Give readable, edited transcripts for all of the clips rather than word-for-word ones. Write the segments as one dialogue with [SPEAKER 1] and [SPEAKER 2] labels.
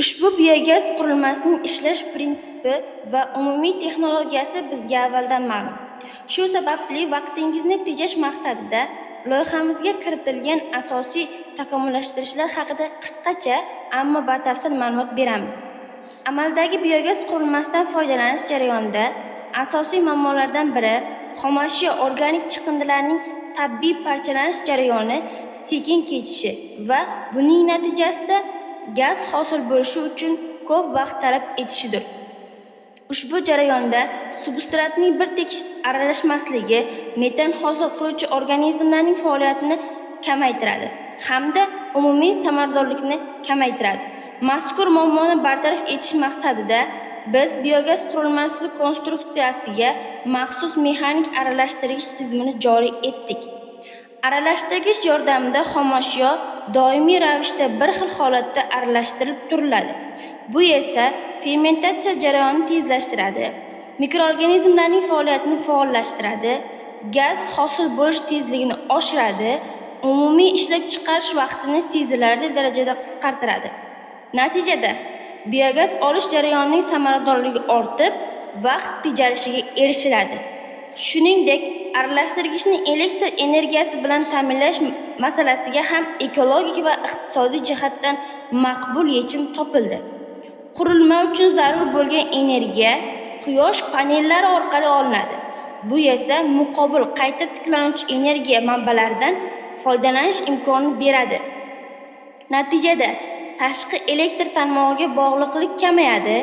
[SPEAKER 1] Ushbu biogaz qurilmasining ishlash prinsipi va umumiy texnologiyasi bizga avvaldan ma'lum. Shu sababli vaqtingizni tejash maqsadida loyihamizga kiritilgan asosiy takomillashtirishlar haqida qisqacha, ammo batafsil ma'lumot beramiz. Amaldagi biogaz qurilmasidan foydalanish jarayonida asosiy muammolardan biri xomashyo organik chiqindilarning tabiiy parchalanish jarayoni sekin kechishi va buning natijasida gaz hosil bo'lishi uchun ko'p vaqt talab etishidir. Ushbu jarayonda substratning bir tekis aralashmasligi metan hosil qiluvchi organizmlarning faoliyatini kamaytiradi hamda umumiy samaradorlikni kamaytiradi. Mazkur muammoni bartaraf etish maqsadida biz biogaz qurilmasi konstruksiyasiga maxsus mexanik aralashtirgich tizimini joriy etdik. Aralashtirgich yordamida xomashyo doimiy ravishda bir xil holatda aralashtirib turiladi. Bu esa fermentatsiya jarayonini tezlashtiradi, mikroorganizmlarning faoliyatini faollashtiradi, gaz hosil bo'lish tezligini oshiradi, umumiy ishlab chiqarish vaqtini sezilarli darajada qisqartiradi. Natijada biogaz olish jarayonining samaradorligi ortib, vaqt tejalishiga erishiladi. Shuningdek, aralashtirgichni elektr energiyasi bilan ta'minlash masalasiga ham ekologik va iqtisodiy jihatdan maqbul yechim topildi. Qurilma uchun zarur bo'lgan energiya quyosh panellari orqali olinadi. Bu esa muqobil qayta tiklanuvchi energiya manbalaridan foydalanish imkonini beradi. Natijada tashqi elektr tarmog'iga bog'liqlik kamayadi,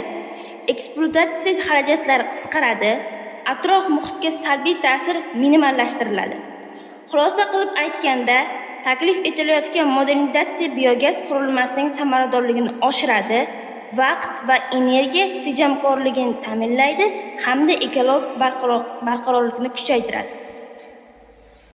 [SPEAKER 1] ekspluatatsiya xarajatlari qisqaradi, atrof muhitga salbiy ta'sir minimallashtiriladi. Xulosa qilib aytganda, taklif etilayotgan modernizatsiya biogaz qurilmasining samaradorligini oshiradi, vaqt va energiya tejamkorligini ta'minlaydi hamda ekologik barqarorlikni kuchaytiradi.